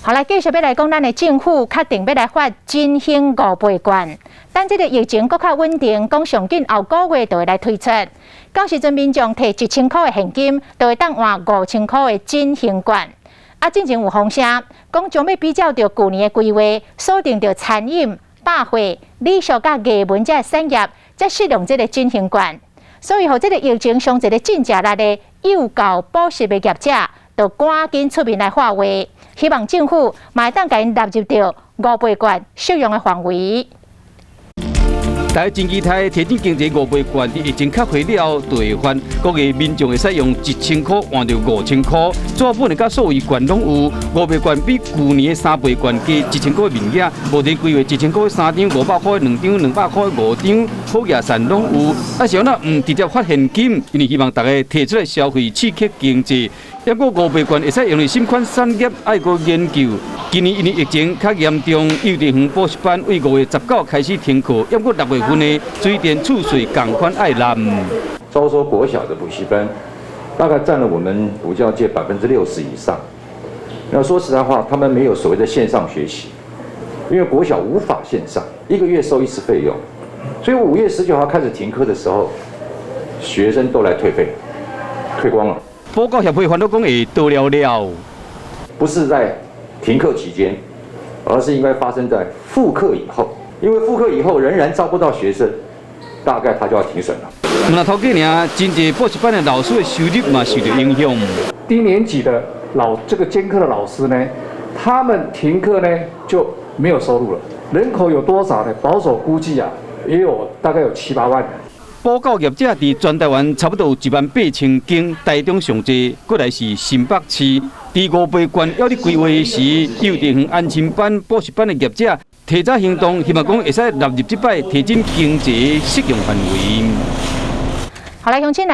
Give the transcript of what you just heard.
好來，繼續欲來講，咱的政府確定欲來發振興五倍券，等這个疫情閣較穩定，講上緊後個月就會來推出。到時陣民眾提1000箍的現金，就會當換5000箍的振興券。啊，進前有風聲，講將欲比照著舊年的規劃，鎖定著餐飲、百貨、旅宿佮藝文這產業，才適用這个振興券。所以，予這个疫情上一个真食力的幼教補習的業者，就趕緊出面來發話，希望政府嘛會當共𪜶納入著五倍券適用的範圍。大家真期待提振經濟五倍券，佇疫情較緩了後就會發，各個民眾會使用1000箍換著5000箍，紙本的佮數位券攏有。五倍券比舊年的三倍券加1000箍的面額，目前規劃1000箍三張，500箍兩張，200箍五張，好額善攏有。啊，是按怎毋直接發現金？因為希望大家提出來消費，刺激經濟。抑閣五倍券會使用佇啥款產業，愛閣研究。今年因為疫情較嚴重，幼稚園補習班對5月19開始停課，抑閣6月份的水電厝稅仝款愛納。招收國小的補習班，大概佔了我們補教界60%以上。那說實在話，他們沒有所謂的線上學習，因為國小無法線上，一個月收一次費用，所以5月19號開始停課的時候，學生都來退費，退光了。補教協會煩惱講會倒了了，不是在停課期間，而是應該發生在復課以後，因為復課以後仍然招不到學生，大概他就要停損了。毋但頭家爾，真濟補習班的老師的收入嘛受著影響。低年級的老這個兼課的老師呢，他們停課呢就沒有收入了。人口有多少呢？保守估計啊，也有大概有七八萬人。補教業者佇全台灣差不多有1萬8千間，台中上濟，過來是新北市。佇五倍券猶佇規劃時，幼稚園安親班、補習班的業者提早行動，希望講會使納入這擺提振經濟適用範圍。好來，鄉親來。